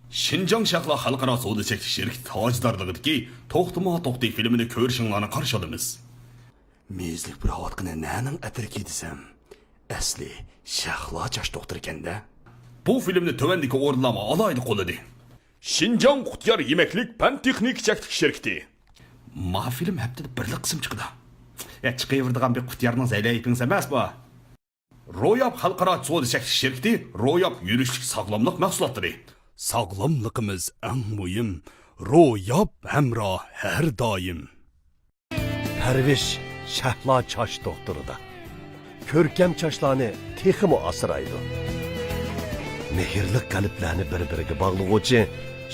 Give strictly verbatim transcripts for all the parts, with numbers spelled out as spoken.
شىنجاڭ شەھلا خەلقئارا سودا چەكلىك شىركىتى تاجدارلىقىدىكى توختىما توختى فىلىمىنى كۆرۈشۈڭلارنى قارشى ئالىمىز. مېيىزلىك پۇراۋاتقىنى نەنىڭ ئەتىرىكى دېسەم، ئەسلى شەھلا چاچ دوختۇرىكەن-دە. بۇ فىلىمنى تۆۋەندىكى ئورۇنلارمۇ ئالاھىدە قوللىدى. شىنجاڭ قۇتيار يېمەكلىك پەن تېخنىكا چەكلىك شىركىتى. ما فىلىم ھەپتىدە بىرلا قىسىم چىقىدۇ. يا، چىقىۋېرىدىغان بىر قۇتيارنىڭ زەيلەيپىڭىز ئەمەس بۇ. روياپ خەلقئارا سودا چەكلىك شىركىتى روياپ يۈرۈشلۈك ساغلاملىق مەھسۇلاتلىرى. ساغلاملىقىمىز ئەڭ مۇھىم، روياپ ھەمراھ ھەر دائىم. پەرۋىش شەھلا چاچ دوختۇرىدا. كۆركەم چاچلارنى تېخىمۇ ئاسرايدۇ. مېھىرلىك قەلبلەرنى بىر-بىرىگە باغلىغۇچى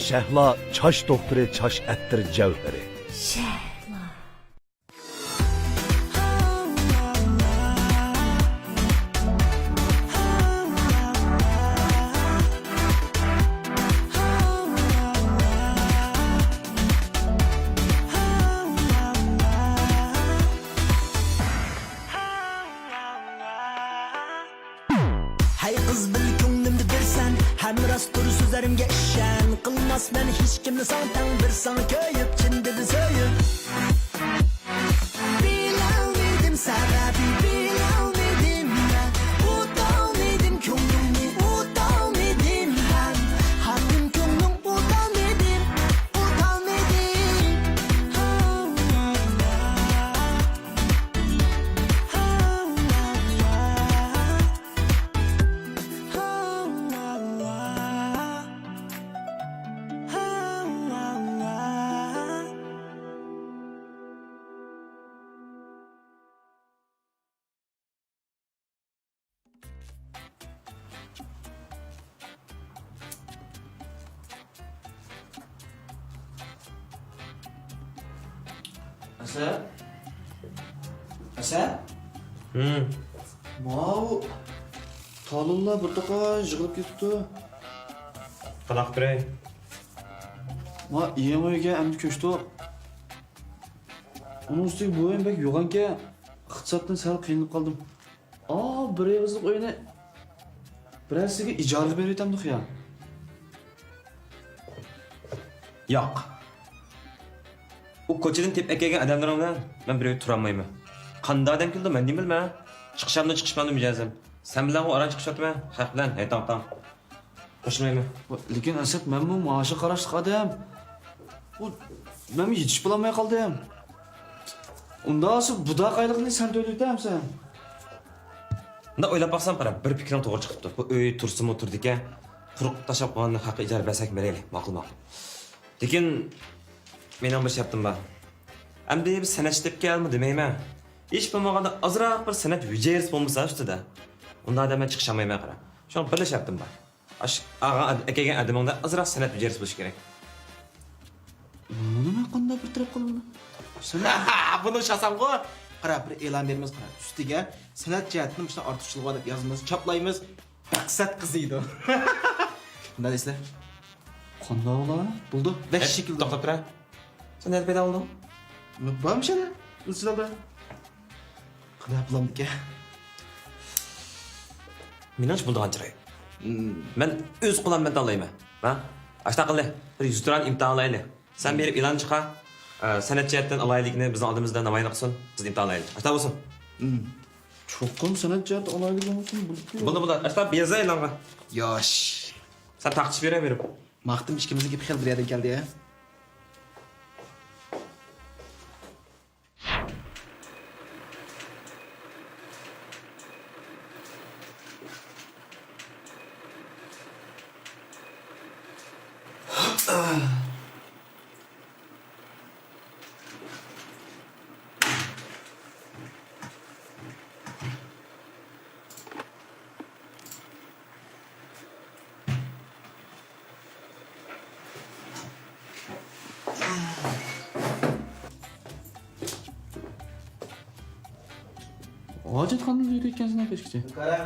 شەھلا چاچ دوختۇرى چاچ ئەتىر جەۋھىرى. شەھلا. ھەي قىز، بىل كۆڭلۈمدە بىرسەن، ھەم راستتۇر سۆزلىرىمگە ئىشەن. قىلماسمەن ھېچكىمنى ساڭا تەڭ، بىر ساڭا كۆيۈپ، چىن دىلدىن سۆيۈپ. بىلەلمىدىم سەۋەبى، بىلەلمىدىم مەن. ئۇتالمىدىم كۆڭلۈڭنى، ئۇتالمىدىم ھەم. ھەققىم كۆڭلۈڭ، ئۇتالمىدىم، ئۇتالمىدىم. ئەسەت؟ ئەسەت؟ ھىم. ماۋۇ تالونلار بىر توقاي يىغىلىپ كېتىپتۇ. قانداق قىلىپ بېرەي؟ ما يېڭى ئۆيگە ئەمدى كۆچتۇق. ئۇنىڭ ئۈستىگە بۇ ئۆيمۇ بەك يوغانكەن، ئىقتىسادتىن سەل قىينىلىپ قالدىم. ئا، بىر ئېغىزلىق ئۆينى بىرەرسىگە ئىجارىگە بېرىۋېتەمدۇق يا؟ ياق. ئۇ كوچىدىن تېپىپ ئەكەلگەن ئادەملىرىڭ بىلەن مەن بىر ئۆيدە تۇرالمايمەن. قانداق ئادەم كېلىدۇ، مەن نېمە بىلىمەن؟ چىقىشامدۇ، چىقىشمامدۇ مىجەزىم. سەن بىلەن ئۇ ئاران چىقىشىۋاتىمەن، خەق بىلەن ھەيتاڭ-تاڭ. قوشۇلمايمەن. لېكىن ئەسەت، مەنمۇ مائاشقا قاراشلىق ئادەم. ئۇ، مەنمۇ يېتىشىپ بولالماي قالدىم. ئۇنداق بولسا بۇ داقايلىقنى سەن تۆلىۋېتەمسەن؟ مۇنداق ئويلاپ باقسام، قارا، بىر پىكرىڭ توغرا چىقىپتۇ. بۇ ئۆي تۇرسىمۇ تۇرىدىكەن، قۇرۇق تاشلاپ قويغاندىن خەققە ئىجارە بەرسەك بېرەيلى. ماقۇل، ماقۇل. لېكىن مېنىڭ بىر شەرتىم بار. ئەمدى بىز سەنئەتچى تېپىپ كەلدىمۇ دېمەيمەن. ھېچ بولمىغاندا ئازراق بىر سەنئەت ھۈجەيرىسى بولمىسا ئۈستىدە. ئۇنداق ئادەم مەن چىقىشالمايمەن، قارا. شۇڭا بىرلا شەرتىم بار. ئاش-، ئاغا ئەد-، ئەكەلگەن ئادىمىڭدە ئازراق سەنئەت ھۈجەيرىسى بولۇشى كېرەك. بۇنى مەن قانداق بىر تەرەپ قىلىمەن؟ سەنئەت. بۇنى ئۇشلىسامغۇ؟ قارا، بىر ئېلان بېرىمىز، قارا. ئۈستىگە سەنئەت جەھەتتىن مۇشۇنداق ئارتۇقچىلىقى بار دەپ يازىمىز، چاپلايمىز. مەقسەت قىزىيدۇ. نېمە دەيسىلەر؟ قانداق بولا؟ بولدى. بەك شەكىل. توختاپ تۇرە. سەن نەدە پەيدا بولدۇڭ؟ بارمىش ئەنە، ئىزچىلدا. قانداق بولامدىكەن؟ مېنىڭچە بولىدىغان چىراي. مم. مەن ئۆز قولۇم بىلەن تاللايمەن. ھە؟ ئاشۇنداق قىلدى. بىر يۈز تۇران ئىمتىھان ئالايلى. سەن بېرىپ ئېلان چىقار. ئە، سەنئەت جەھەتتىن ئالاھىدىلىكنى بىزنىڭ ئالدىمىزدا نامايان قىلسۇن. بىز ئىمتىھان ئالايلى. ئاشۇنداق بولسۇن. مم. چوقۇم سەنئەت جەھەتتە ئالاھىدىلىك بولمىسۇن، بولۇپتۇ. بولدى، بولدى. ئاشۇنداق يازاي ئېلانغا. ياش. سەن تارقىتىش بېرە بېرىپ. ماختىم ئىككىمىزنىڭ گېپى خېلى بىر يەردىن كەلدى. ھاجەتخانىدا يۈرىدىكەنسەن كەچكىچە. قارا.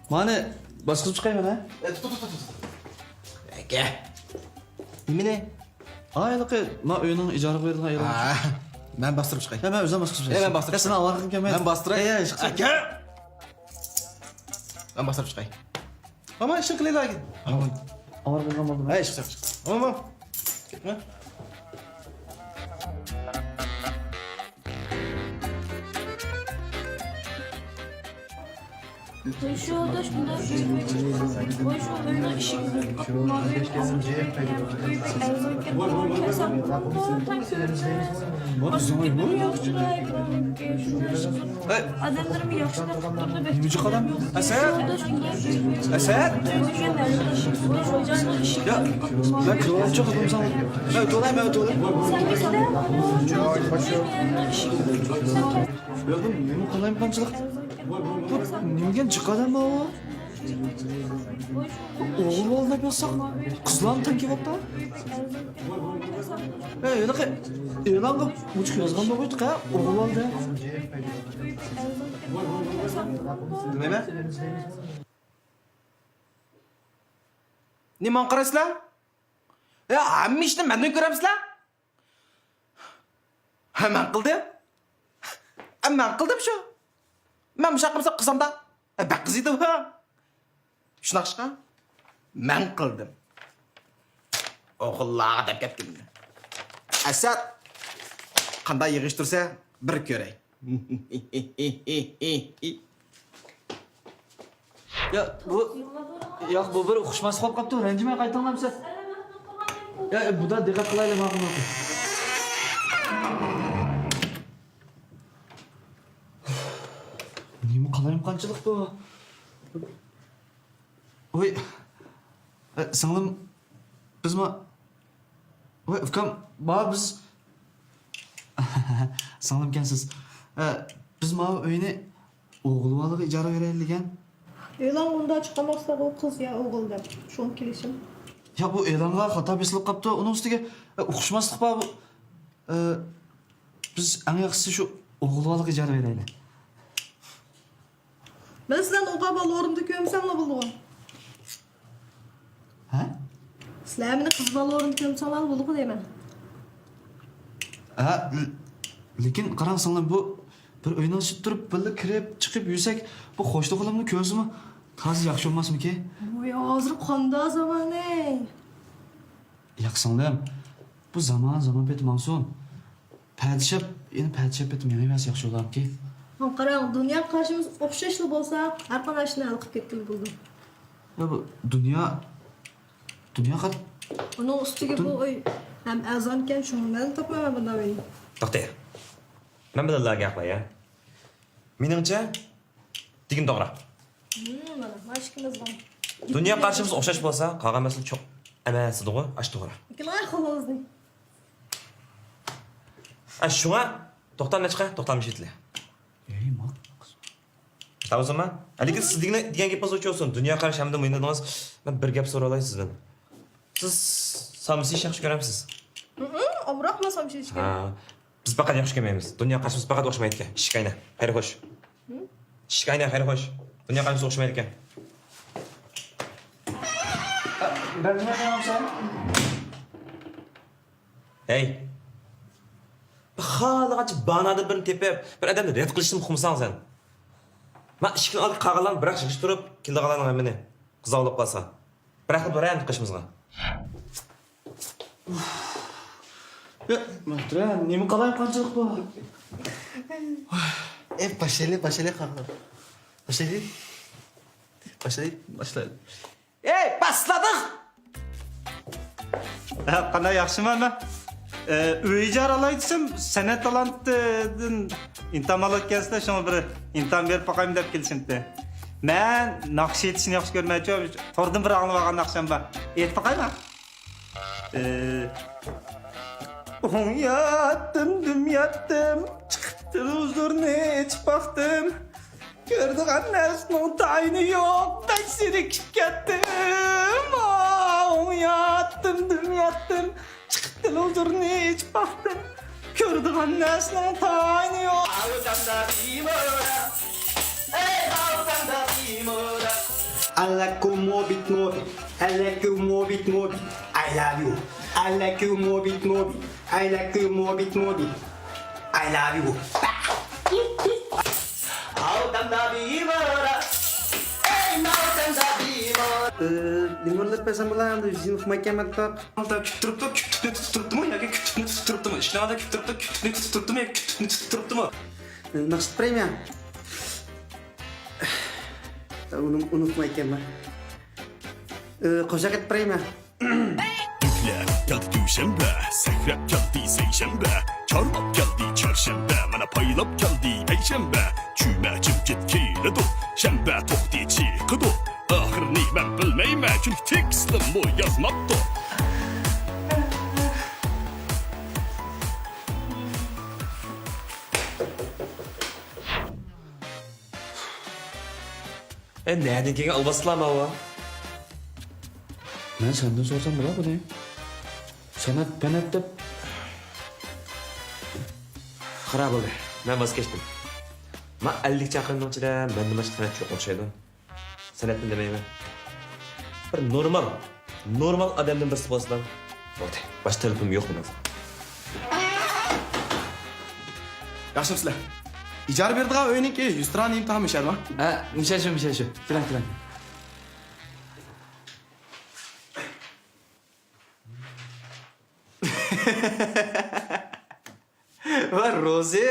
مانا، باسقۇزۇپ چىقايمەن، ھە؟ ئە، تۇت، تۇت، تۇت، تۇت. ئەكە. نېمىنى؟ ھا، ھېلىقى، ما ئۆينىڭ ئىجارىگە بېرىدىغان ئېلان. ھا، مەن باستۇرۇپ چىقاي. يا، مەن ئۆزۈم باستۇرۇپ چىقاي. يا، مەن باستۇرۇپ يا، سېنىڭ ئاۋارىڭ كەلمەيدۇ. مەن باستۇراي. يا، يا، ئىشقىلىپ. ئەكە! مەن باستۇرۇپ چىقاي. ماما، ئىشىڭ قىلىلا. ھا. ئاۋارە بولغان بولدۇم. ھەي، چىق، چىق، چىق. بولدىمۇ؟ كەتمە. قويشۇ يولداش مۇنداق ئۆي، قويشۇ ئۆينىڭ ئىشىكىنى قاپىما، ئۆي ئەزىزكەن، ئۆي بەك ئەزىزكەن. ئادەملىرىمۇ ياخشى قىلىپ تۇردى، بەك. نېمە جىق ئادەم؟ ئەسەت! ئەسەت! يا، مەن كىرىۋالىمچۇ، قىزىم، ساڭا. مەن ئۆتۈۋالاي، مەن ئۆتۈۋالاي. يا، بۇ نېمە قالايمىقانچىلىق؟ بۇ نېمىگەن جىق ئادەم بۇ؟ ئوغۇل بالا دەپ يازساق، قىزلارمۇ تەڭ كېلىۋاپتۇ. ئەي، ھېلىقى ئېلانغا ئوچۇق يازغان بولغۇيتتۇق ھە، ئوغۇل بالا دەپ. دېمەيمەن. نېمە ماڭا قارايسىلەر؟ يا، ھەممە ئىشنى مەندىن كۆرەمسىلەر؟ ھە، مەن قىلدىم. ھە، مەن قىلدىم شۇ. مەن مۇشۇنداق قىلمىسام قىزامدا. ھە، بەك قىزىيدۇ ھە. شۇنداق ئىشقا مەن قىلدىم. ئوغۇللارغا دەپ كەتكىنىمنى. ئەسەت قانداق يىغىشتۇرسا بىر كۆرەي. يا، بۇ، ياق، بۇ بىر ئۇقۇشماسلىق بولۇپ قاپتۇ، رەنجىمەي قايتىڭلار ئەمىسە. يا، بۇدا دىققەت قىلايلى، ماقۇل، ماقۇل. نېمە قالايمىقانچىلىق بۇ؟ ۋوي، ئە، سىڭلىم، بىز ما-، ۋوي، ئۇكام، ما بىز، سىڭلىمكەنسىز. ئە، بىز ماۋۇ ئۆينى ئوغۇل بالىغا ئىجارە بېرەيلى دېگەن. ئېلان ئۇنداق چىقماستا، ئۇ قىز يا ئوغۇل دەپ. شۇڭا كېلىشىم. يا، بۇ ئېلانغا خاتا بېسىلىپ قاپتۇ. ئۇنىڭ ئۈستىگە، ئە، ئۇقۇشماسلىق بار بۇ. ئە، بىز ئەڭ ياخشىسى شۇ ئوغۇل بالىغا ئىجارە بېرەيلى. مەن سىلەرنى ئوغۇل بالا ئورنىدا كۆرمىسەملا بولىدىغۇ. ھە؟ سىلەر مېنى قىز بالا ئورنىدا كۆرمىسەڭلار بولىدىغۇ دەيمەن. ھە، ل-، لېكىن قاراڭ سىڭلىم، بۇ بىر ئۆينىڭ ئىچىدە تۇرۇپ، بىللە كىرىپ، چىقىپ يۈرسەك، بۇ قوشنا-قولۇمنى كۆرسىمۇ تازا ياخشى بولماسمىكى؟ ۋوي، ھازىر قانداق زامان، ئەي؟ ياق سىڭلىم، بۇ زامان زامان پېتى ماڭسۇن. پەدىشاپ، يەنە پەدىشاپ پېتى مېڭىۋەرسە ياخشى بولاركى. قاراڭ، دۇنيا قارىشىمىز ئوخشاشلا بولسا، ھەر قانداق ئىشنى ھەل قىلىپ كەتكىلى بولىدۇ. يا بۇ دۇنيا، دۇنيا قار-، ئۇنىڭ ئۈستىگە دۇن- بۇ ئۆي ھەم ئەرزانكەن، شۇڭا مەن تاپمايمەن بۇنداق ئۆينى. توختاڭ. مەن بىلەنلا گەپ قىلاي، يا. مېنىڭچە، دېگىنى توغرا. ھىم، مانا، مانا ئىككىمىزنىڭ. دۇنيا قارىشىمىز ئوخشاش بولسا، قالغان مەسىلە چوق ئەمەس دېدىغۇ، ئاشۇ توغرا. لېكىن ئاي، قولىڭىزنى. ئە، شۇڭا توختام نەچچە، توختام ئىشلىتىلە. ئەي، ما-، تاۋۇزما؟ ھە، لېكىن سىز دېگەن، دېگەن گېپىڭىز ئوچۇق بولسۇن. دۇنيا قارىشى ھەمدە مۇھىم دېدىڭىز. مەن بىر گەپ سورالاي سىزدىن. سىز سامسا يېيىشنى ياخشى كۆرەمسىز؟ ھىم، ئامراقمەن سامسا يېيىشكە. ھە. بىز پەقەت ياخشى كۆرمەيمىز. دۇنيا قارىشىمىز پەقەت ئوخشىمايدىكەن. ئىشىك ئاينا، خەير خوش. ھىم؟ ئىشىك ئاينا، خەير خوش. دۇنيا قارىشىمىز ئوخشىمايدىكەن. بەرمەيمەن سەن. ھەي. خالىغانچە باھانىدىن بىرنى تېپىپ، بىر ئادەمنى رەت قىلىشنى ئۇقمىساڭ سەن. ما ئىشىكنىڭ ئالدىغا قالغانلارنى بىراق يىغىشتۇرۇپ، كېلىدىغانلارنىڭ ھەممىنى قىزغا ئاۋۇللاپ قالسا. بىراق بىر ئەنە قىلىشىمىزغا. يا، مەھتىرەم، نېمە قالايمىقانچىلىق بۇ؟ ئەي، باشلايلى، باشلايلى، قاقا. باشلايلى. باشلايلى، باشلايلى. ئەي، باشلىدۇق! ھە، قانداق، ياخشىمۇ ھەممە؟ ئە، ئۆي ئىجارە ئالاي دېسەم، سەنئەت تالانتىدىن ئىمتىھان ئالىدىكەنسىلەر، شۇڭا بىر ئىمتىھان بېرىپ باقايمۇ دەپ كېلىشىمتى. مەن ناخشا ئېيتىشنى ياخشى كۆرمەيچۇ، توردىن بىر ئاڭلىۋالغان ناخشام بار. ئېيتىپ باقايمۇ؟ ئە، ئوڭياتتىم، دۈمياتتىم، چىقىپ تېلېۋىزورنى ئېچىپ باقتىم. كۆرىدىغان نەرسىنىڭ تايىنى يوق، بەك زېرىكىپ كەتتىم. ئوڭياتتىم، دۈمياتتىم، چىقىپ تېلېۋىزورنى ئېچىپ باقتىم. كۆرىدىغان نەرسىنىڭ تايىنى يوق. I like you more bit more bit. I like you more bit more bit. I love you. I like you more bit more bit. I like you more bit more bit. I love you. Hey, ئى، نېمە ئويلاپ بەرسەم بولا، ئەمدى يۈزىنى ئۇقمايكەنمەن دەپ. ئالدىدا كۈتتۈرۈپتۇ، كۈتتۈكنى تۇتۇپ تۇرۇپتىمۇ ياكى كۈتتۈكنى تۇتۇپ تۇرۇپتىمۇ؟ ئىشنىڭ ئالدىدا كۈتتۈرۈپتۇ، كۈتتۈكنى تۇتۇپ تۇرۇپتىمۇ ياكى كۈتتۈكنى تۇتۇپ تۇرۇپتىمۇ؟ ئى، ناخشا ئېيتىپ بېرەيمۇ؟ ئۇنى ئۇنتۇمايكەنمەن. ئى، قوشاق ئېيتىپ بېرەيمۇ؟ دۈكلەپ كەلدى دۈشەنبە، سەكرەپ كەلدى سەيشەنبە، چارلاپ كەلدى چارشەنبە، مانا پايلاپ كەلدى پەيشەنبە. جۈمە جىمجىت كېلىدۇ، شەنبە توختى چىقىدۇ. ئاخىرىنى مەن بىلمەيمەن، چۈنكى تېكىستنىمۇ يازماپتۇ. ئە، نەدىن كەلگەن ئالۋاستىلار ماۋۇ؟ مەن سەندىن سورىسام بولا بۇنى. سەنئەت، پەنئەت دەپ. خاراب بولدى. مەن ۋاز كەچتىم. ما ئەللىك چاقىرىمنىڭ ئىچىدە مەندىن باشقا سەنئەتچى يوق ئوخشايدۇ. سەنئەتنى دېمەيمەن. بىر نورمال، نورمال ئادەمدىن بىرسى بولسىلا. بولدى. باشقا تەلىپىم يوق مېنىڭ. ياخشىمۇسىلەر؟ ئىجارە بېرىدىغان ئۆينىڭكى يۈزتۇرا نېمە تامى شەرما؟ ھە، مۇشەشۇ، مۇشەشۇ. كېلىڭ، كېلىڭ. ۋە روزى.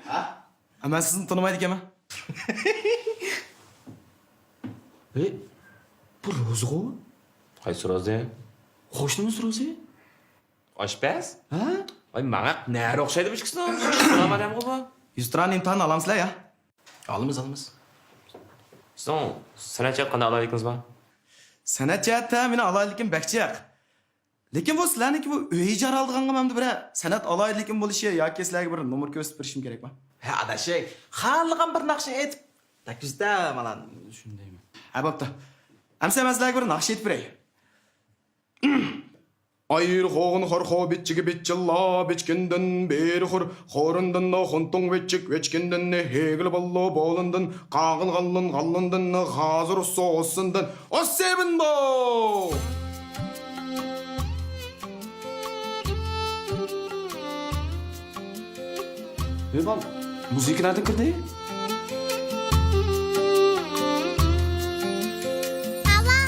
ھە؟ مەن سىزنى تونۇمايدىكەنمەن. ھەي، بۇ روزىغۇ؟ قايسى روزى؟ قوشنىمىز روزى. ئاشپەز؟ ھە؟ ۋاي، ماڭا نەرە ئوخشايدۇ بۇ ئىككىسىنىڭ. سالام ئادەمغۇ بۇ. يۈزتۇرا ئىمتىھان ئالامسىلەر يا؟ ئالىمىز، ئالىمىز. سىزنىڭ سەنئەت جەھەتتە قانداق ئالاھىدىلىكىڭىز بار؟ سەنئەت جەھەتتە مېنىڭ ئالاھىدىلىكىم بەك جىق. لېكىن بۇ سىلەرنىڭكى بۇ ئۆي ئىجارە ئالىدىغانغا مەندە بىرەر سەنئەت ئالاھىدىلىكىم بولۇشى ياكى سىلەرگە بىر نومۇر كۆرسىتىپ بېرىشىم كېرەكمۇ؟ ھە، ئاداش، خالىغان بىر ناخشا ئېيتىپ، تەكلىپ مانا شۇندايمۇ؟ ھە، بوپتۇ. ئەمسە مەن سىلەرگە بىر ناخشا ئېيتىپ بېرەي. ئايرى خوغۇن خورخو بىچچىگە بىچچىللا بىچكىندىن بېرى خور، خورۇندىن خۇنتۇڭ ۋىچچىك ۋىچكىندىن ھېگىل باللو بولۇندىن قاغىل غاللىن غاللىندىن غازىر ئۇسسۇ ئۇسسىندىن ئۇسسىبىندو. ھېي، بال، مۇزىكا نەدىن كىردى؟ ئاۋا.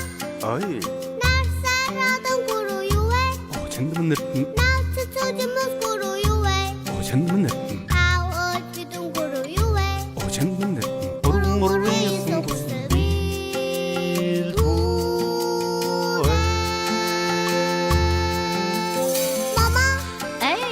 ئاي. نەرسەرادىن قۇرۇيۇۋەي. ئاچاندىمۇ نىرتىن. نەرسە چوجىمىز قۇرۇيۇۋەي. ئاچاندىمۇ نىرتىن. ئاۋۇ ئۆچكىدىن قۇرۇيۇۋەي. ئاچاندىمۇ نىرتىن. قۇرۇڭ قۇرۇڭ يېسىن قۇسسىدى. ماما. ئەي.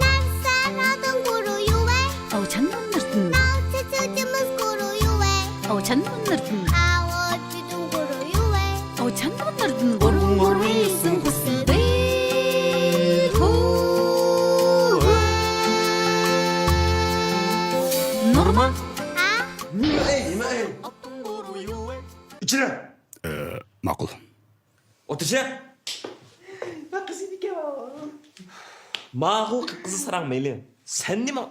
نەرسەرادىن قۇرۇيۇۋەي. ئاۋۇ چەندىن نىرتىن. ناۋچە چېچىمىز قۇرۇيۇۋەي. ئاۋۇ چەندىن نىرتىن. ئاۋۇ چۈدۈن قۇرۇيۇۋەي. ئاۋۇ چەندىن نىرتىن. قۇرۇڭ قۇرۇيسىن قۇسسىدى. نورما. ھە؟ نېمە ئەي، نېمە ئەي؟ ئىچىرە. ئە، ماقۇل. ئولتۇرسە. ماقۇل، قىپقىزىل ساراڭ مەيلى. سەن نېمە؟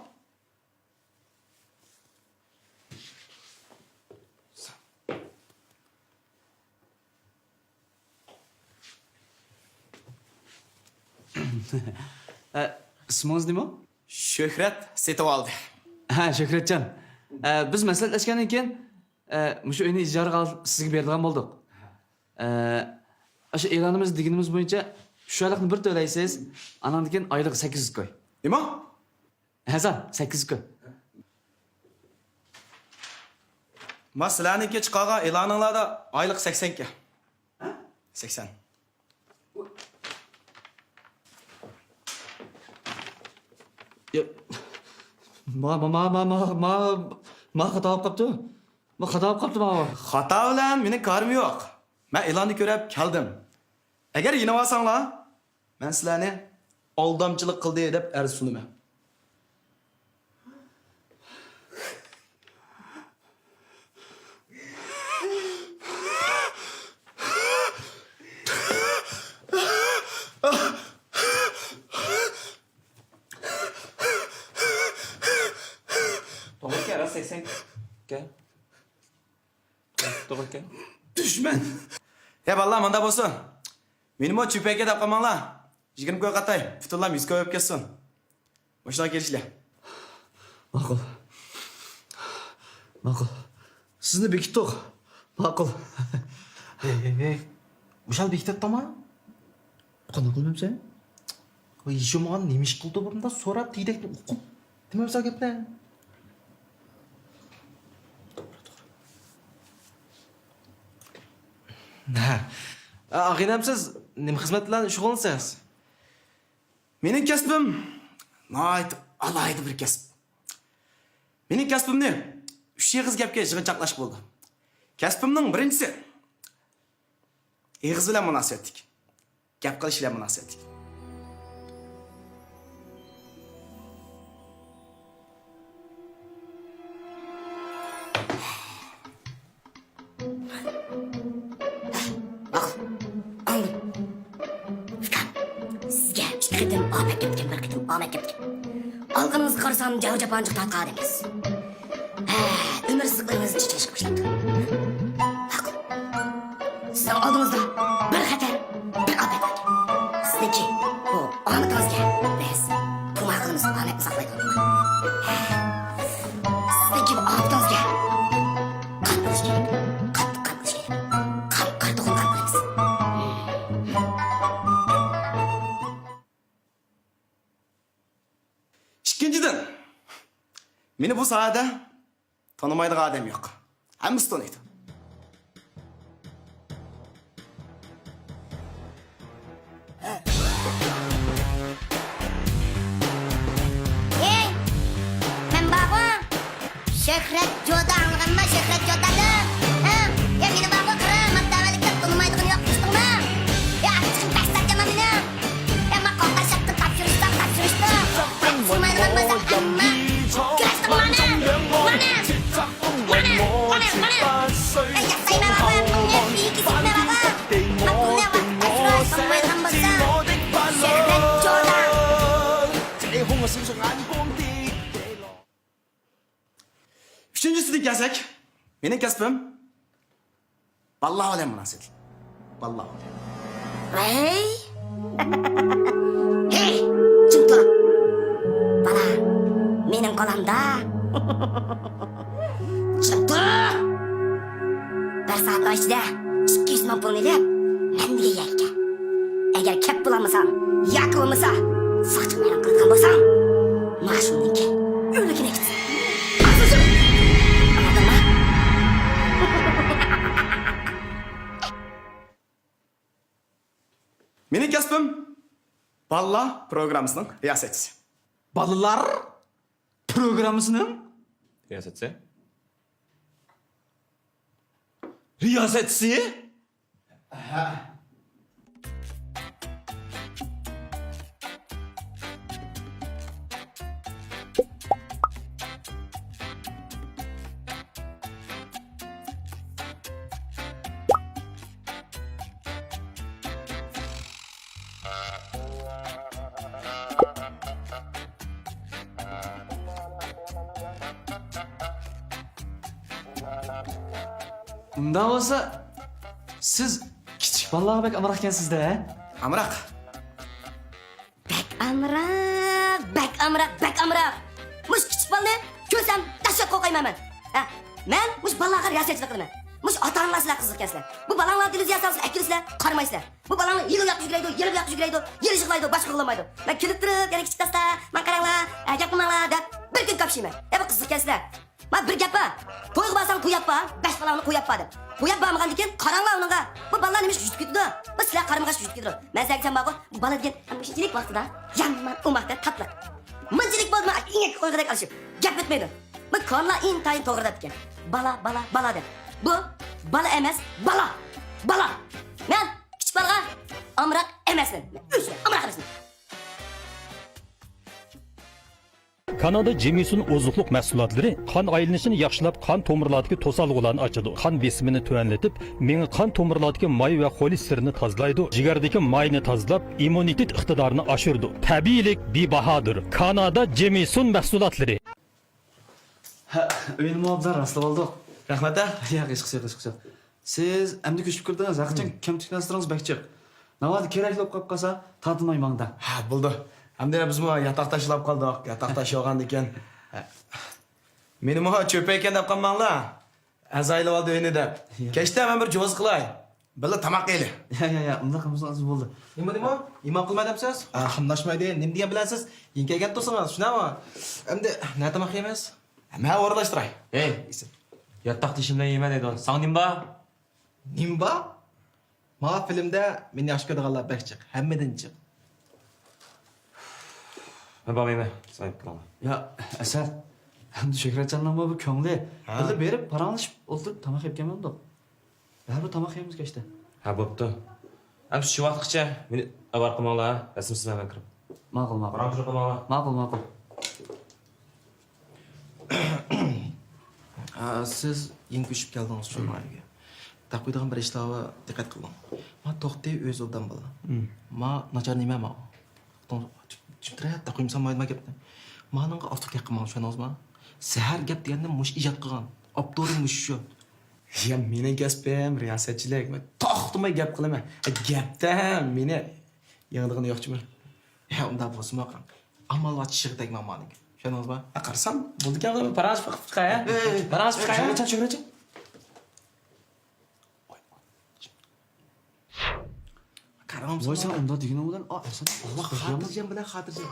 ئە، ئىسمىڭىز نېمە؟ شۆھرەت سېتىۋالدى. ھە، شۆھرەتجان. ئە، بىز مەسلىھەتلەشكەندىن كېيىن، ئە، مۇشۇ ئۆينى ئىجارىگە ئال-، سىزگە بېرىدىغان بولدۇق. ئە، ئاشۇ ئېلانىمىز دېگىنىمىز بويىچە شۇ ئايلىقنى بىر تۆلەيسىز، ئاناندىن كېيىن ئايلىق سەككىز يۈز كوي. نېمە؟ ھەسەن، سەككىز يۈز كوي. ما سىلەرنىڭكى چىقارغان ئېلانىڭلاردا ئايلىق سەكسەن ئىكەن. ھە؟ سەكسەن. يا، ما، ما، ما خاتا بولۇپ قاپتۇ. ما خاتا بولۇپ قاپتۇ ماۋۇ. خاتا بىلەن مېنىڭ كارىم يوق. مەن ئېلاننى كۆرۈپ كەلدىم. ئەگەر يېنىۋالساڭلار، مەن سىلەرنى ئالدامچىلىق قىلدى دەپ ئەرز سۇنىمەن. توغرا ئىكەن، راست سەكسەن ئىكەن. توغرا ئىكەن. دۈشمەن. يا بالىلار، مۇنداق بولسۇن. مېنىمۇ چۈپەككە دەپ قالماڭلار. يىگىرمە كوي قاتاي، پۈتۈنلەم يۈز كوي بولۇپ كەتسۇن. مۇشۇنداق كېلىشلى. ماقۇل. ماقۇل. سىزنى بېكىتتۇق. ماقۇل. ھەي، ھەي، ھەي. مۇشۇ ھال بېكىتىۋەتتىڭما؟ قانداق قىلمامسەن؟ ۋاي، يېشىمىغان نېمە ئىش قىلدى بۇ؟ مۇنداق سوراپ، تېگىدەكتىن ئوقۇپ دېمەمسەن گەپنى. ھە. ئاغىنەم، سىز نېمە خىزمەت بىلەن شۇغۇللىنىسىز؟ مېنىڭ كەسپىم ناھايىتى ئالاھىدە بىر كەسىپ. مېنىڭ كەسپىمنى ئۈچ ئېغىز گەپكە يىغىنچاقلاشقا بولىدۇ. كەسپىمنىڭ بىرىنچىسى، ئېغىز بىلەن مۇناسىۋەتلىك، گەپ قىلىش بىلەن مۇناسىۋەتلىك. ماقۇل. ئاڭلىدىم. ئۇكام، سىزگە ئىككى قېتىم ئاپەت كەپتىكەن، بىر قېتىم ئامەت كەپتىكەن. ئالغىنىڭىزغا قارىسام، جاۋ-جاپانى جىق تارتقان ئادەمكەنسىز. ھە، ئۆمۈر سىزىقلىرىڭىز جىق چىقىشقا باشلاپتۇ. ماقۇل. سىزنىڭ ئالدىڭىزدا بىر خەتەر، بىر ئاپەت بار. سىزنىڭكى بۇ ئامىتىڭىزگە بىز تۇمار قىلىمىز، ئامەتنى ساقلايدىغان تۇمار. سىزنىڭكى بۇ ئاپىتىڭىزگە قان قىلىش كېرەك. قاتتىق قان قىلىش كېرەك. قان، قارا توخۇنى قان قىلىمىز. ئىككىنچىدىن، مېنى بۇ ساھەدە تونۇمايدىغان ئادەم يوق. ھەممىسى تونۇيدۇ. ھەي، مەن بارغۇ، شۆھرەت جودا، ئاڭلىغانما، شۆھرەت جودا دەپ؟ ھە؟ يا، مېنى بارغۇ، قارا، ماددا ئەۋەلىكتە تونۇمايدىغىنى يوق، ئېشىتتىڭما؟ يا، ئاچچىقىم بەك ساتىدىما مېنى؟ يا، ما قوغداشاتتى، تاپشۇرۇشتا، تاپشۇرۇشتا. تاپشۇرمايدىغان بولسا، ئەمما كۈرەشتىڭ مانا، مانا، مانا، مانا، مانا. ئەي، ياسايمەن، مانا، مانا. ئۈچىنچىسىگە كەلسەك، مېنىڭ كەسپىم بالىلار بىلەن مۇناسىۋەتلىك. بالىلار بىلەن. ۋەي! ھېي، جىم تۇر! بالا، مېنىڭ قولۇمدا. جىم تۇر! بىر سائەتنىڭ ئىچىدە ئىككى يۈز مىڭ پۇلنى ئېلىپ، مەن دېگەن يەرگە كەل. ئەگەر كەپ بولالمىساڭ ياكى بولمىسا ساقچىغا مەلۇم قىلىدىغان بولساڭ، مانا شۇندىن كېيىن ئۆلۈكىنى ئېيتىسەن. ئاڭلىدىڭمۇ؟ مېنىڭ كەسپىم بالىلار پروگراممىسىنىڭ رىياسەتچىسى. بالىلار پروگراممىسىنىڭ رىياسەتچىسى. رىياسەتچىسى؟ ھە. ئۇنداق بولسا، سىز كىچىك بالىلارغا بەك ئامراق ئىكەنسىز-دە، ھە؟ ئامراق. بەك ئامراق، بەك ئامراق، بەك ئامراق. مۇشۇ كىچىك بالىنى كۆرسەم، دەھشەت قورقايمەن مەن. ھە، مەن مۇشۇ بالىلارغا رىياسەتچىلىك قىلىمەن. مۇشۇ ئاتا-ئانىلار سىلەر قىزىق ئىكەنسىلەر. بۇ بالاڭلار تېلېۋىزىيە سالسىلا ئەكىرىسىلەر، قارىمايسىلەر. بۇ بالاڭلار يېلى ئۇياققا يۈگۈرەيدۇ، يېلى بۇياققا يۈگۈرەيدۇ، يېلى يىغلايدۇ، باشقا قىلالمايدۇ. مەن كۈلۈپ تۇرۇپ، يەنە كىچىك دوستلار، ماڭا قاراڭلار، ھە، گەپ قىلماڭلار دەپ بىر كۈن كاپشىيمەن. ھە، بۇ قىزىق ئىكەنسىلەر. ما بىر گەپ بار. تويغا بارساڭ توي ئاپپار، بەش بالامنى قوي ئاپپار دەپ. قوي ئاپپارمىغاندىن كېيىن قاراڭلار ئۇنىڭغا. بۇ بالىلار نېمىشقا يۈتۈپ كېتىدۇ؟ بۇ سىلەر قارىمىغاچ يۈتۈپ كېتىدۇ. مەن سىلەرگە دېسەم بارغۇ، بۇ بالا دېگەن مۇشۇنچىلىك ۋاقتىدا يامان ئوماق، تاتلىق. مۇنچىلىك بولدىمۇ، ئىڭەككە قويغۇدەك ئالىشىپ گەپ ئۆتمەيدۇ. بۇ كونىلار ئىنتايىن توغرا دەپتىكەن. بالا، بالا، بالا دەپ. بۇ بالا ئەمەس، بالا. بالا. مەن كىچىك بالىغا ئامراق ئەمەسمەن. مەن ئۆزۈم ئامراق ئەمەسمەن. كانادا جېمىسون ئوزۇقلۇق مەھسۇلاتلىرى قان ئايلىنىشىنى ياخشىلاپ، قان تومۇرلاردىكى توسالغۇلارنى ئاچىدۇ، قان بېسىمىنى تۆۋەنلىتىپ، مېڭە قان تومۇرلاردىكى ماي ۋە خولېستېرىننى تازىلايدۇ، جىگەردىكى ماينى تازىلاپ، ئىممۇنىتېت ئىقتىدارىنى ئاشۇرىدۇ. تەبىئىيلىك بىباھادۇر. كانادا جېمىسون مەھسۇلاتلىرى. ھە، ئۆينىمۇ ئوبدان راسلاپ ئالدۇق. رەھمەت، ھە؟ ياق، ھېچقىسى يوق، ھېچقىسى يوق. سىز ئەمدى كۆچۈپ كىردىڭىز، ھەقىچان كەمتۈك نەرسىلىرىڭىز بەك جىق. ناۋادا كېرەكلىك بولۇپ قاپ قالسا، تارتىنماي ماڭدا. ھە، بولىدۇ. ئەمدى بىزمۇ ياتاقداش بولۇپ قالدۇق. ياتاقداش بولغاندىكىن، ھە. مېنىمۇ چۆپەيكەن دەپ قالماڭلار. ئەزايلىۋالدى ئۆينى دەپ. ياق. كەچتە مەن بىر جوزا قىلاي. بىللە تاماق يەيلى. يا، يا، يا، ئۇنداق قىلمىسىڭىز بولدى. نېمە، نېمە؟ ئىمان قىلماي دەپسىز؟ ئا، قاملاشمايدۇ. نېمە دېگەن بىلەنسىز؟ يېڭى كەلگەن تۇرسىڭىز، شۇنداقمۇ؟ ئەمدى نە تاماق يەيمىز؟ مەن ئورۇنلاشتۇراي. ھەي، ياتاقدىشىم بىلەن يەيمەن دەيدۇ. ساڭا نېمە بار؟ نېمە بار؟ ماڭا فىلىمدە مېنى ياخشى كۆرىدىغانلار بەك جىق، ھەممىدىن جىق. مەن بارمايمەن، سايىپ قىلىڭلار. يا، ئەسەت، ئەمدى شۆھرەتجاننىڭمۇ بۇ كۆڭلى. ھە. بىللە بېرىپ، پاراڭلىشىپ ئولتۇرۇپ تاماق يەپ كەلمەمدۇق؟ بەرىبىر تاماق يەيمىز كەچتە. ھە، بوپتۇ. ئەمدى شۇ ۋاقىتقىچە مېنى ئاۋارە قىلماڭلار، ھە؟ رەسىم سىزىمەن كىرىپ. ماقۇل، ماقۇل. پاراڭلىشىپ قىلماڭلار. ماقۇل، ماقۇل. ئا، سىز يېڭى كۆچۈپ كەلدىڭىز شۇ، مم، مايگە. دەپ قويىدىغان بىر ئىشلارغا دىققەت قىلىڭ. ما توختى ئۆزى ئوبدان بالا. مم. ما ناچار نېمە ما؟ توڭ-، جىم-، جىمتىرەپ دەپ قويمىسام مايدىما گەپنى. مانىڭغا ئارتۇق گەپ قىلماڭ، چۈشەندىڭىزما؟ زەھەر گەپ دېگەننى مۇشۇ ئىجاد قىلغان. ئاپتورى مۇشۇ. يا، مېنىڭ كەسپىم رىياسەتچىلىك. مەن توختىماي گەپ قىلىمەن. ئە، گەپتە مېنى يېڭىدىغىنى يوق جۇمۇ. ھە، ئۇنداق بولسىمۇ قاراڭ. ئامال بار چىشىغا تەگمەڭ مانىڭ. چۈشەندىڭىزما؟ ھە، قارىسام، بولىدىكەن، پاراڭلىشىپ باقاي، ھە؟ ھەي، ھەي، ھەي. پاراڭلىشىپ باقاي، ھە؟ شۆھرەتجان، شۆھرەتجان. قاراڭ، ۋاي، سەن ئۇنداق دېگىنىڭ بىلەن، ئا، ئەسەت، ئاللا، خاتىرجەم بىلەن، خاتىرجەم.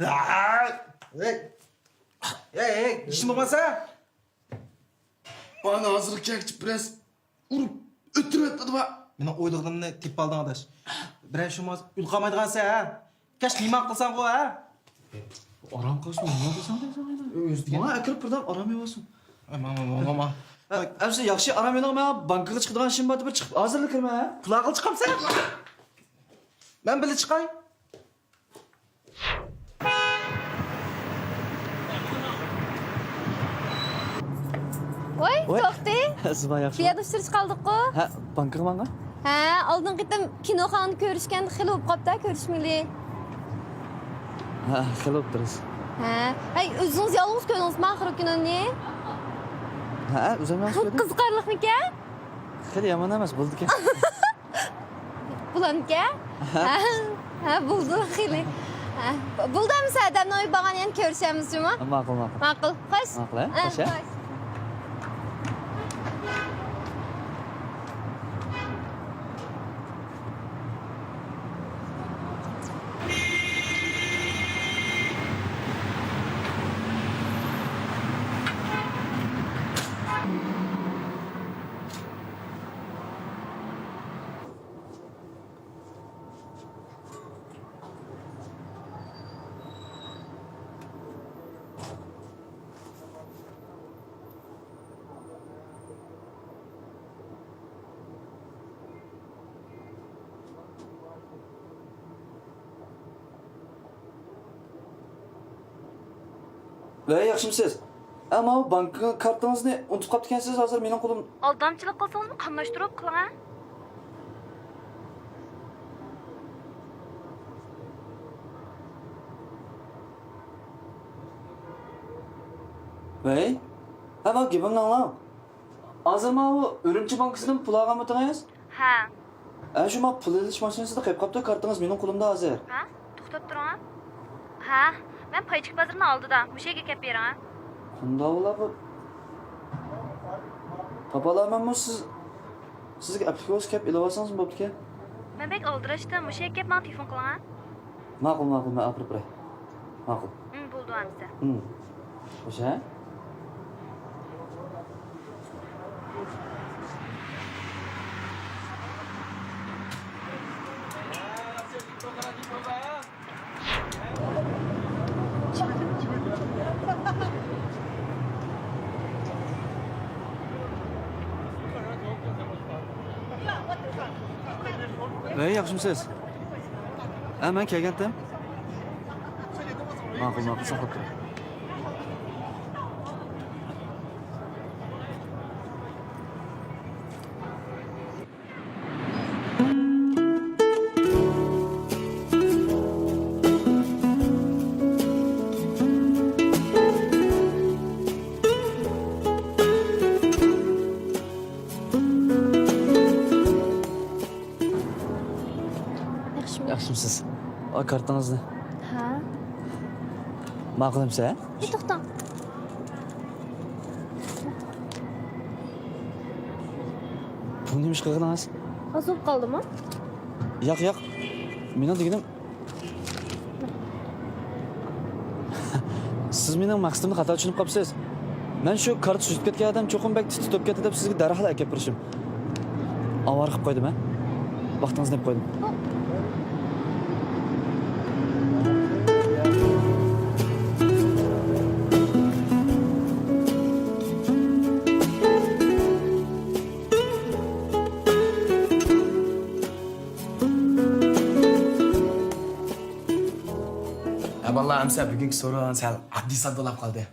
ھەي، ھەي، ھەي، ئىشىڭ بولمىسا. مانا ھازىر كەكچى بىرەز ئۇرۇپ ئۆلتۈرۈۋەتمىدىما؟ مېنىڭ ئويلىغىنىمنى تېپىپ ئالدىڭ، ئاداش. بىرەر شۇماز ئۇيقۇ ئالمايدىغانسەن، ھە؟ كەچ مېھمان قىلساڭغۇ، ھە؟ ئارام قىلسۇن، نېمە قىلساڭ دەيسەن، ئۆزى دېگەن. ماڭا ئەكىرىپ بىردەم ئارام ئېلىۋالسۇن. ئە، ماڭ، ماڭ، ماڭ، ماڭ. ئە، ئەمسە ياخشى ئارام ئېلىڭ، مەن بانكىغا چىقىدىغان ئىشىم بار، بىر چىقىپ ھازىرلا كىرىمەن، ھە؟ قۇلاقىڭغا چىقامسەن؟ مەن بىللە چىقاي. ۋوي، ۋوي. توختى. زىبا، ياخشىمۇ؟ بۇ يەردە ئۇچرىشىپ قالدۇققۇ. ھە، بانكىغا ماڭغان؟ ھە، ئالدىنقى قېتىم كىنوخانىدا كۆرۈشكەندە خېلى بولۇپ قاپتۇ كۆرۈشمىگىلى. ھە، خېلى بوپتۇ راست. ھە. ھەي، ئۆزىڭىز يالغۇز كۆردىڭىزمۇ ئاخىرقى كىنونى؟ ھە، ئۆزۈم يالغۇز كۆردۈم. قىزىقارلىقمىكەن؟ خېلى يامان ئەمەس، بولىدىكەن. بولامدىكەن؟ ھە. ھە، ھە، بولدى، خېلى. ھە، بولدى، ئەمىسە ئادەمنىڭ ئۆيى بارغان يەنە كۆرۈشەرمىز جۇمۇ. ماقۇل، ماقۇل. ماقۇل، خوش. ماقۇل، ھە؟ ھە، خوش، ھە؟ خوش. ۋەي، ياخشىمۇسىز؟ ئە، ماۋۇ بانكا كارتىڭىزنى ئۇنتۇپ قاپتىكەنسىز، ھازىر مېنىڭ قولۇم. ئالدامچىلىق قىلسىڭىزمۇ قاملاشتۇرۇپ قىلىڭ، ھە؟ ۋەي، ھە، ماۋۇ گېپىمنى ئاڭلاڭ. ھازىر ماۋۇ ئۈرۈمچى بانكىسىدىن پۇل ئالغانمىدىڭىز؟ ھە. ھە، شۇ ما پۇل ئېلىش ماشىنىسىدا قېلىپ قاپتۇ، كارتىڭىز مېنىڭ قولۇمدا ھازىر. ھە؟ توختاپ تۇرۇڭ. ھە، مەن پايچىك بازىرىنىڭ ئالدىدا، مۇشۇ يەرگە كەپ بېرىڭ. قانداق بولا بۇ؟ تاپالايمەنمۇ سىز، سىزگە ئەپلىك بولسا كەپ ئېلىۋالسىڭىزمۇ بوپتىكەن. مەن بەك ئالدىراشتىم، مۇشۇ يەرگە كەپ ماڭا تېلېفون قىلىڭ، ھە؟ ماقۇل، ماقۇل، مەن ئاپىرىپ بېرەي. ماقۇل. ھىم، بولدى ئەمىسە. ھىم. خوش، ھە؟ ۋەي، ياخشىمۇسىز؟ ھە، مەن كەلگەنتىم. ماقۇل، ماقۇل، ساقلاپ تۇرۇڭ. ياخشىمۇ؟ ياخشىمۇسىز؟ ئا، كارتىڭىزنى. ھە. ماقۇل ئەمىسە، ھە؟ ئى، توختاڭ. بۇ نېمە ئىش قىلغىنىڭىز؟ ئاز بولۇپ قالدىمۇ؟ ياق، ياق. مېنىڭ دېگىنىم، سىز مېنىڭ مەقسىتىمنى خاتا چۈشىنىپ قاپسىز. مەن شۇ كارتا سۈزۈپ كەتكەن ئادەم چوقۇم بەك تىت تۇتۇپ كەتتى دەپ سىزگە دەرھال ئەكەپ بېرىشىم. ئاۋارە قىلىپ قويدۇم، ھە؟ ۋاقتىڭىزنى يەپ قويدۇم. ھە، بالىلار، ئەمسە بۈگۈنكى سورۇن سەل ئاددىي ساددا بولۇپ قالدى.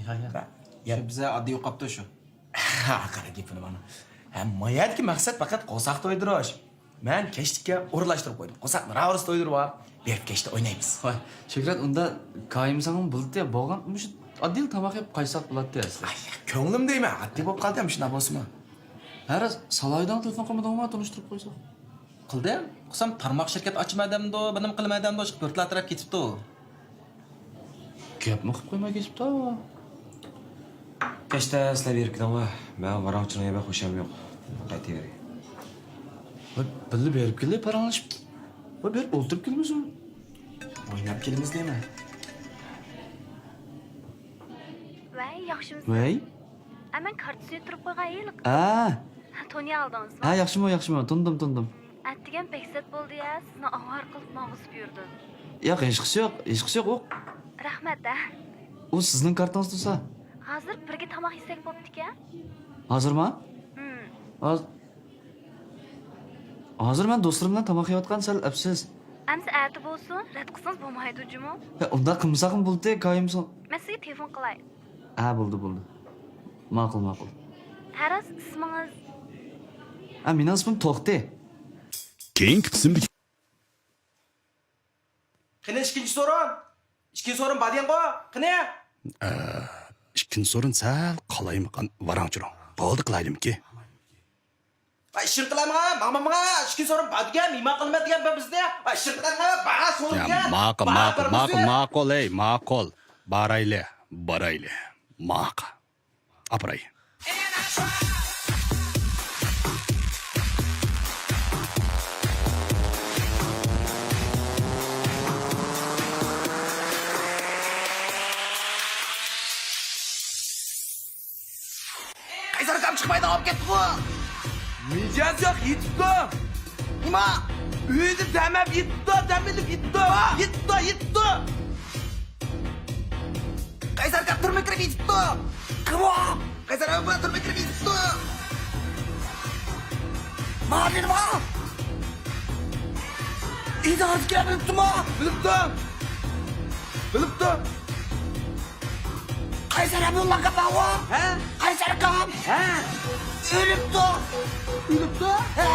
يا، يا. يا. شۇ بىزە ئاددىي يوقاپتۇ شۇ. قارا گېپىنى مانا. ھە، ما يەردىكى مەقسەت پەقەت قورساق تويدۇرۇش. مەن كەچلىككە ئورۇنلاشتۇرۇپ قويدۇم. قورساقنى راۋۇرۇس تويدۇرۇپ، بېرىپ كەچتە ئوينايمىز. ۋاي، شۆھرەت، ئۇندا كايىمساڭمۇ بولدى، بولغان مۇشۇ ئاددىي تاماق يەپ قايتساق بولاتتى ئەسلى. ئاي، كۆڭلۈم دەيمەن، ئاددىي بولۇپ قالدى مۇشۇنداق بولسىمۇ. ھە راست، سالاھىدىن تېلېفون قىلمىدىڭمۇ، تونۇشتۇرۇپ قويساق؟ قىلدىم. قىلسام تارماق شىركەت ئاچىمەن دەمدۇ، بىنىم قىلىمەن دەمدۇ، ئىشقا بىر تەرەپ كېتىپتۇ. گەپمۇ قىلىپ قويماي كېتىپتۇ. كەچتە سىلەر بېرىپ كېلىڭلار. مەن ۋاراڭ-چۇرۇڭ بەك خۇشام يوق. قايتىۋېرەي. ۋاي، بىللە بېرىپ كېلەي، پاراڭلىشىپ. ۋاي، بېرىپ ئولتۇرۇپ كېلىمىزمۇ؟ ئويناپ كېلىمىز دەيمەن. ۋەي، ياخشىمۇ؟ ۋەي. ئە، مەن كارتا سۈيى تۇرۇپ قويغان ھېلىقى. ئا. تونۇيالدىڭىزمۇ؟ ھە، ياخشىمۇ، ياخشىمۇ؟ تونۇدۇم، تونۇدۇم. ئەتىگەن بەك سەت بولدى يا، سىزنى ئاۋارە قىلىپ ماڭغۇزۇپ يۈردۈم. ياق، ھېچقىسى يوق، ھېچقىسى يوق ئۇ. رەھمەت ھە. ئۇ سىزنىڭ كارتىڭىز تۇرسا. ھازىر بىرگە تاماق يېسەك بوپتىكەن. ھازىرما؟ ھىم. ھاز-، ھازىر مەن دوستلىرىم بىلەن تاماق يەۋاتقان، سەل ئەپسىز. ئەمسە ئەتە بولسۇن، رەت قىلسىڭىز بولمايدۇ جۇمۇ. يا، ئۇنداق قىلمىساقمۇ بولدى، كايىمسۇ. مەن سىزگە تېلېفون قىلاي. ھە، بولدى، بولدى. ماقۇل، ماقۇل. ھە راست، ئىسمىڭىز؟ ھە، مېنىڭ ئىسمىم توختى. كېيىنكى قىسىمدىكى. قېنى ئىككىنچى سورۇن؟ ئىككىنچى سورۇن بار دېگەنغۇ؟ قېنى؟ ئە، ئىككىنچى سورۇن سەل قالايمىقان، ۋاراڭ-چۇرۇڭ. بولدى، قىلايلىمىكى. ۋاي، ئىشىڭ قىلامغا، ماڭمامغا، ئىككىنچى سورۇن بار دېگەن، مېھمان قىلىمەن دېگەن بىزنى. ۋاي، ئىشىڭ قىلامغا، بار سورۇن يا، دېگەن. ماقۇل، بار ماقۇل، بىر ماقۇل، بىزنى. ماقۇل، ئەي، ماقۇل. بارايلى، بارايلى. ماقۇل. ئاپىراي. قەيسەر ئاكام چىقمايدىغان بولۇپ كەتتىغۇ. مىجەز ياق، يېتىپتۇ. نېمە؟ ئۆيدە دەم ئېلىپ يېتىپتۇ، دەم ئېلىپ يېتىپتۇ. يېتىپتۇ، يېتىپتۇ. قەيسەر ئاكام تۈرمىگە كىرىپ يېتىپتۇ. كىم ئۇ؟ قەيسەر ئاكام تۈرمىگە كىرىپ يېتىپتۇ. ماڭا دېدىما؟ ئىدارىدىكىلەر بىلىپتۇما؟ بىلىپتۇ. بىلىپتۇ. قەيسەر ئابدۇللا ئاكام بارغۇ؟ ھە؟ قەيسەر ئاكام؟ ھە؟ ئۆلۈپتۇ. ئۆلۈپتۇ؟ ھە.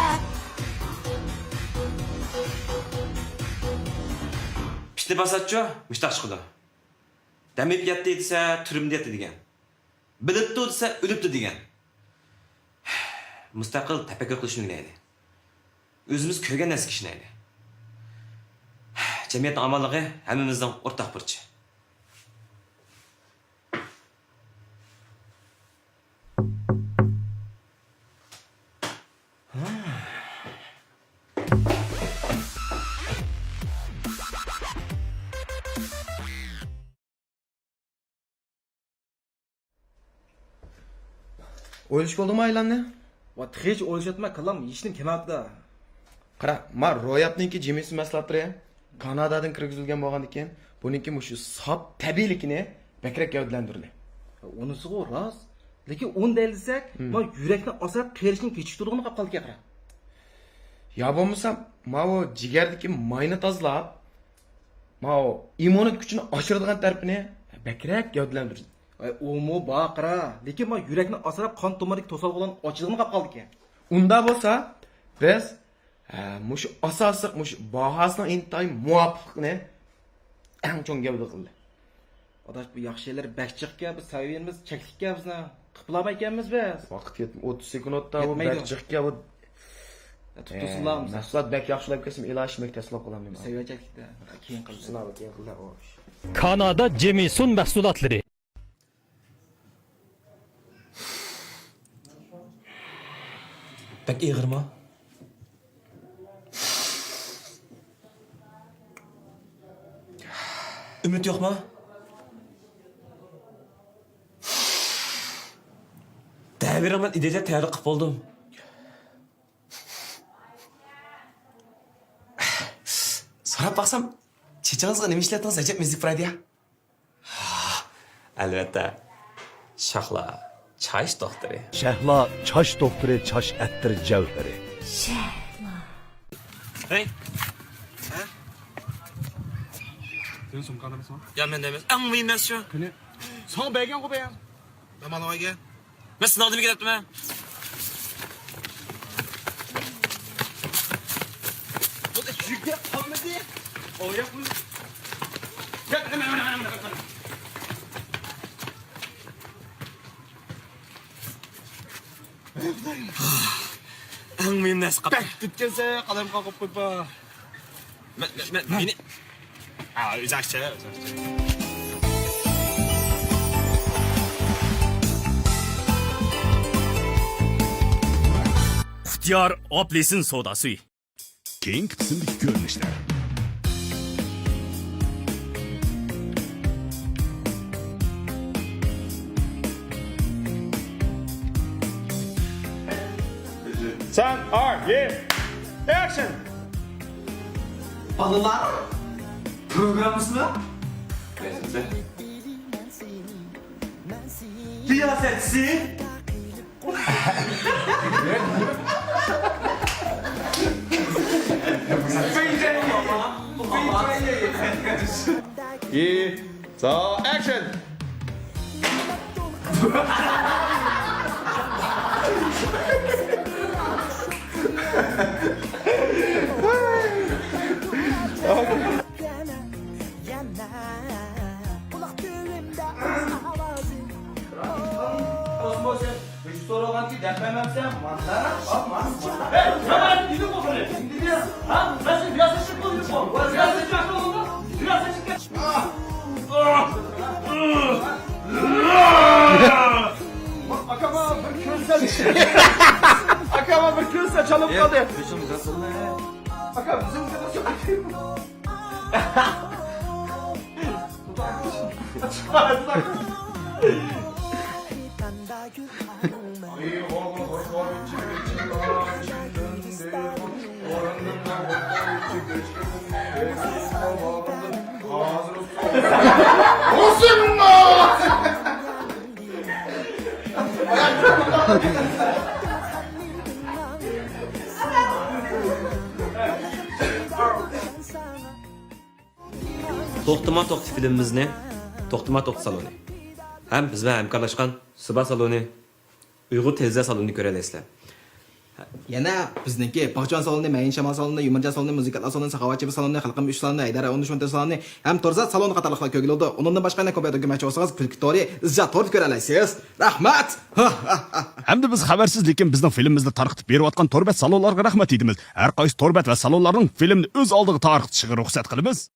پىتنە پاساتچۇ مۇشتاق چىقىدۇ. دەم ئېلىپ ياتتى دېسە، تۈرمىدە ياتتى دېگەن. بىلىپتۇ دېسە، ئۆلۈپتۇ دېگەن. مۇستەقىل تەپەككۇر قىلىشنى ئۆگىنەيلى. ئۆزىمىز كۆرگەن نەرسىگە ئىشىنەيلى. جەمئىيەتنىڭ ئامانلىقى ھەممىمىزنىڭ ئورتاق بۇرچى. ئويلىشىپ بولدۇڭمۇ ئايلاننى؟ ۋاي، تېخىچە ئويلىشىۋاتىمەن، كاللام ھېچنېمە كەلمەپتۇ. قارا، ما روياپنىڭكى جىمىسى مەھسۇلاتلىرى كانادادىن كىرگۈزۈلگەن بولغاندىكىن، بۇنىڭكى مۇشۇ ساپ تەبىئىيلىكىنى بەكرەك گەۋدىلەندۈردى. ئۇنىسىغۇ راست. لېكىن ئۇنى دەل دېسەك، ھىم. ما يۈرەكنى ئاسراپ قېرىشنىڭ كېچىكتۈرىدىغىنى قاپ قالدىكەن قارا. يا بولمىسا، ماۋۇ جىگەردىكى ماينى تازىلاپ، ماۋۇ ئىممۇنىتېت كۈچىنى ئاشۇرىدىغان تەرىپىنى بەكرەك گەۋدىلەندۈردى. ئاي، ئۇمۇ بار قارا. لېكىن ما يۈرەكنى ئاسراپ قان تومۇرىدىكى توسالغۇلارنى ئاچىدىغىنى قاپ قالدىكەن. ئۇنداق بولسا، بىز ھە، مۇشۇ ئاساسلىق، مۇشۇ باھاسىنىڭ ئىنتايىن مۇۋاپىقلىقىنى ئەڭ چوڭ گەۋدە قىلدى. ئاداش، بۇ ياخشى يەرلەر بەك جىقكەن، بىز سەۋىيەمىز چەكلىككەن بىزنىڭ. قىلىپ بولالمايكەنمىز بىز. ۋاقىت يەتمەي، ئوتتۇز سېكۇنتتا بۇ يەتمەيدۇ. بەك جىقكەن بۇ. يا، تۇتۇۋالسىلا ئە، بولمىسا. مەھسۇلات بەك ياخشىلاپ كەتسىمۇ، ئىلاجى بەك تەسلىم قىلالمايمەن. سەۋىيە چەكلىكتە. كېيىن قىلدى. سىناۋ كېيىن قىلدى، خوش. كانادا جېمىسون مەھسۇلاتلىرى. بەك ئېغىرمۇ؟ ئۈمىد يوقمۇ؟ دەۋېرىڭ، مەن ئىدىيەتچە تەييارلىق قىلىپ بولدۇم. سوراپ باقسام، چېچىڭىزغا نېمە ئىشلەتتىڭىز؟ ئەجەب مېزىلىك پۇرايدۇ يا. ئەلۋەتتە، شەھلا چاچ دوختۇرى. شەھلا چاچ دوختۇرى، چاچ ئەتتىر جەۋھىرى. شەھلا. ھەي! سېنىڭ سومكاڭدا ئەمەسمۇ؟ يا، مەندە ئەمەس. ئەڭ مۇھىم نەرسە شۇ. قېنى، ساڭا بەرگەنغۇ بەيەم. مەن مانا ئۆيگە. مەن سىناقتىن كېلىپتىمەن. بۇ يۈكلەپ قالمىدى. ئوياقمۇ؟ ئەڭ مۇھىم نەرسە قاپتۇ. بەك كۈتكەنسەن، قەلەم قاقىپ قويۇپ بار. مەن، مەن، مەن، مېنى. ھا، ئۆزەكچە، ئۆزەكچە. ئۇختىيار ئاپېلسىن سوداسى. كېيىنكى قىسىمدىكى كۆرۈنۈشلەر. سان، ئار، يېس. ئەكشن! بالىلار پروگراممىسىنىڭ رىياسەتچىسى. ئى، ساۋ، ئەكشن! رېژىسسور بولغاندىكىن دەپ بەرمەمسەن، مانا، مانا، مانا. ھەي، مانا دېدىم بۇ قېنى. دېدىم. ھە؟ مەن سېنى رىياسەتچى قىلدىم بۇ. رىياسەتچى قىلدىم. رىياسەتچى. ئاكاما بىر كۆرسە. ئاكاما بىر كۆرسە چالىپ قالدى. ئاكا، بىزنىڭ كۆرسە. توختىما توختى فىلىمىمىزنى توختىما توختى سالونى ھەم بىز بىلەن ھەمكارلاشقان سىبا سالونى، ئۇيغۇر تېلېۋىزىيە سالونىنى كۆرەلەيسىلەر. يەنە بىزنىڭكى باغچىۋان سالونى، مەيىن شامال سالونى، يۇمۇرجان سالونى، مۇزىكانتلار سالونى، ساخاۋەتچى سالونى، خەلقىم ئۈچ سالونى، ھەيدەر ئون ئۈچ مىنىتى سالونى ھەم تورزات سالونى قاتارلىقلار كۆرگىلى بولىدۇ. ئۇنىڭدىن باشقا يەنە كومپيۇتېر كۆرمەكچى بولسىڭىز، كۈلكە تورى، ئىزجا توردا كۆرەلەيسىز. رەھمەت! ھەمدە بىز خەۋەرسىز، لېكىن بىزنىڭ فىلىمىمىزنى تارقىتىپ بېرىۋاتقان تور بەت سالونلارغا رەھمەت ئېيتىمىز. ھەر قايسى تور بەت ۋە سالونلارنىڭ فىلىمنى ئۆز ئالدىغا تارقىتىشىغا رۇخسەت قىلىمىز.